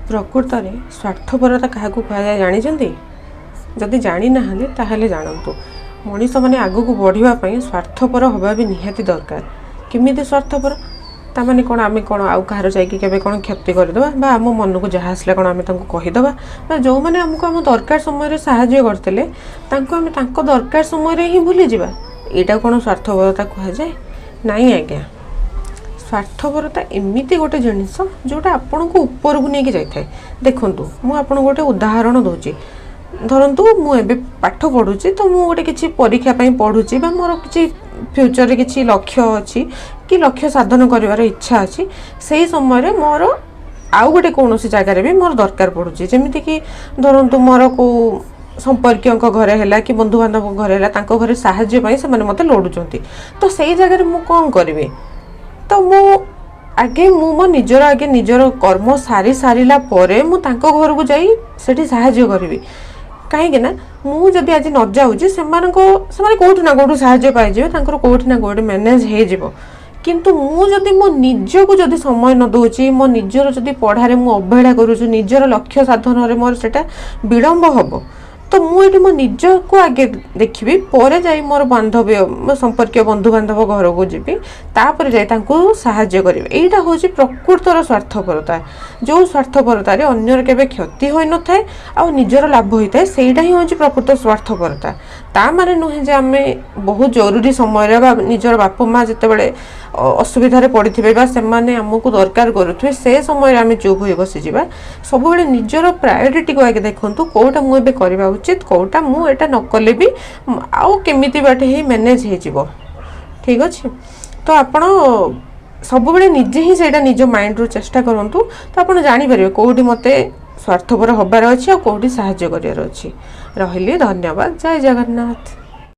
ପ୍ରକୃତରେ ସ୍ୱାର୍ଥପରତା କାହାକୁ କୁହାଯାଏ ଜାଣିଛନ୍ତି? ଯଦି ଜାଣିନାହାନ୍ତି ତାହେଲେ ଜାଣନ୍ତୁ। ମଣିଷମାନେ ଆଗକୁ ବଢ଼ିବା ପାଇଁ ସ୍ୱାର୍ଥପର ହେବା ବି ନିହାତି ଦରକାର। କେମିତି ସ୍ୱାର୍ଥପର? ତାମାନେ କ'ଣ ଆମେ କ'ଣ ଆଉ କାହାର ଯାଇକି କେବେ କ'ଣ କ୍ଷତି କରିଦେବା, ବା ଆମ ମନକୁ ଯାହା ଆସିଲା କ'ଣ ଆମେ ତାଙ୍କୁ କହିଦେବା, ବା ଯେଉଁମାନେ ଆମକୁ ଆମ ଦରକାର ସମୟରେ ସାହାଯ୍ୟ କରିଥିଲେ ତାଙ୍କୁ ଆମେ ତାଙ୍କ ଦରକାର ସମୟରେ ହିଁ ଭୁଲିଯିବା? ଏଇଟା କ'ଣ ସ୍ୱାର୍ଥପରତା କୁହାଯାଏ? ନାଇଁ ଆଜ୍ଞା, ସ୍ୱାର୍ଥପରତା ଏମିତି ଗୋଟେ ଜିନିଷ ଯେଉଁଟା ଆପଣଙ୍କୁ ଉପରକୁ ନେଇକି ଯାଇଥାଏ। ଦେଖନ୍ତୁ, ମୁଁ ଆପଣଙ୍କୁ ଗୋଟେ ଉଦାହରଣ ଦେଉଛି। ଧରନ୍ତୁ ମୁଁ ଏବେ ପାଠ ପଢ଼ୁଛି, ତ ମୁଁ ଗୋଟେ କିଛି ପରୀକ୍ଷା ପାଇଁ ପଢ଼ୁଛି, ବା ମୋର କିଛି ଫ୍ୟୁଚରରେ କିଛି ଲକ୍ଷ୍ୟ ଅଛି କି ଲକ୍ଷ୍ୟ ସାଧନ କରିବାର ଇଚ୍ଛା ଅଛି। ସେଇ ସମୟରେ ମୋର ଆଉ ଗୋଟେ କୌଣସି ଜାଗାରେ ବି ମୋର ଦରକାର ପଡ଼ୁଛି। ଯେମିତିକି ଧରନ୍ତୁ ମୋର କେଉଁ ସମ୍ପର୍କୀୟଙ୍କ ଘରେ ହେଲା କି ବନ୍ଧୁବାନ୍ଧବଙ୍କ ଘରେ ହେଲା, ତାଙ୍କ ଘରେ ସାହାଯ୍ୟ ପାଇଁ ସେମାନେ ମୋତେ ଲୋଡ଼ୁଛନ୍ତି। ତ ସେଇ ଜାଗାରେ ମୁଁ କ'ଣ କରିବି? ତ ମୁଁ ଆଗେ ମୁଁ ମୋ ନିଜର ଆଗେ ନିଜର କର୍ମ ସାରି ସାରିଲା ପରେ ମୁଁ ତାଙ୍କ ଘରକୁ ଯାଇ ସେଠି ସାହାଯ୍ୟ କରିବି। କାହିଁକି ନା ମୁଁ ଯଦି ଆଜି ନ ଯାଉଛି, ସେମାନେ କେଉଁଠି ନା କେଉଁଠୁ ସାହାଯ୍ୟ ପାଇଯିବେ, ତାଙ୍କର କେଉଁଠି ନା କେଉଁଠି ମ୍ୟାନେଜ୍ ହେଇଯିବ। କିନ୍ତୁ ମୁଁ ଯଦି ମୋ ନିଜକୁ ଯଦି ସମୟ ନ ଦେଉଛି, ମୋ ନିଜର ଯଦି ପଢ଼ାରେ ମୁଁ ଅବହେଳା କରୁଛି, ନିଜର ଲକ୍ଷ୍ୟ ସାଧନରେ ମୋର ସେଇଟା ବିଳମ୍ବ ହେବ। ତ ମୁଁ ଏଠି ମୋ ନିଜକୁ ଆଗେ ଦେଖିବି, ପରେ ଯାଇ ମୋର ବାନ୍ଧବୀ, ମୋ ସମ୍ପର୍କୀୟ ବନ୍ଧୁବାନ୍ଧବ ଘରକୁ ଯିବି, ତାପରେ ଯାଇ ତାଙ୍କୁ ସାହାଯ୍ୟ କରିବି। ଏଇଟା ହେଉଛି ପ୍ରକୃତର ସ୍ୱାର୍ଥପରତା। ଯେଉଁ ସ୍ୱାର୍ଥପରତାରେ ଅନ୍ୟର କେବେ କ୍ଷତି ହୋଇନଥାଏ ଆଉ ନିଜର ଲାଭ ହୋଇଥାଏ, ସେଇଟା ହିଁ ହେଉଛି ପ୍ରକୃତ ସ୍ୱାର୍ଥପରତା। ତା ମାନେ ନୁହେଁ ଯେ ଆମେ ବହୁତ ଜରୁରୀ ସମୟରେ ବା ନିଜର ବାପା ମା ଯେତେବେଳେ ଅସୁବିଧାରେ ପଡ଼ିଥିବେ ବା ସେମାନେ ଆମକୁ ଦରକାର କରୁଥିବେ, ସେ ସମୟରେ ଆମେ ଚୁପ୍ ହୋଇ ବସିଯିବା। ସବୁବେଳେ ନିଜର ପ୍ରାୟୋରିଟିକୁ ଆଗେ ଦେଖନ୍ତୁ, କେଉଁଟା ମୁଁ ଏବେ କରିବା ଉଚିତ, କେଉଁଟା ମୁଁ ଏଇଟା ନ କଲେ ବି ଆଉ କେମିତି ବାଟେ ହେଇ ମ୍ୟାନେଜ୍ ହେଇଯିବ। ଠିକ୍ ଅଛି? ତ ଆପଣ ସବୁବେଳେ ନିଜେ ହିଁ ସେଇଟା ନିଜ ମାଇଣ୍ଡରୁ ଚେଷ୍ଟା କରନ୍ତୁ, ତ ଆପଣ ଜାଣିପାରିବେ କେଉଁଠି ମୋତେ ସ୍ୱାର୍ଥପର ହେବାର ଅଛି ଆଉ କେଉଁଠି ସାହାଯ୍ୟ କରିବାର ଅଛି। ରହିଲି, ଧନ୍ୟବାଦ, ଜୟ ଜଗନ୍ନାଥ।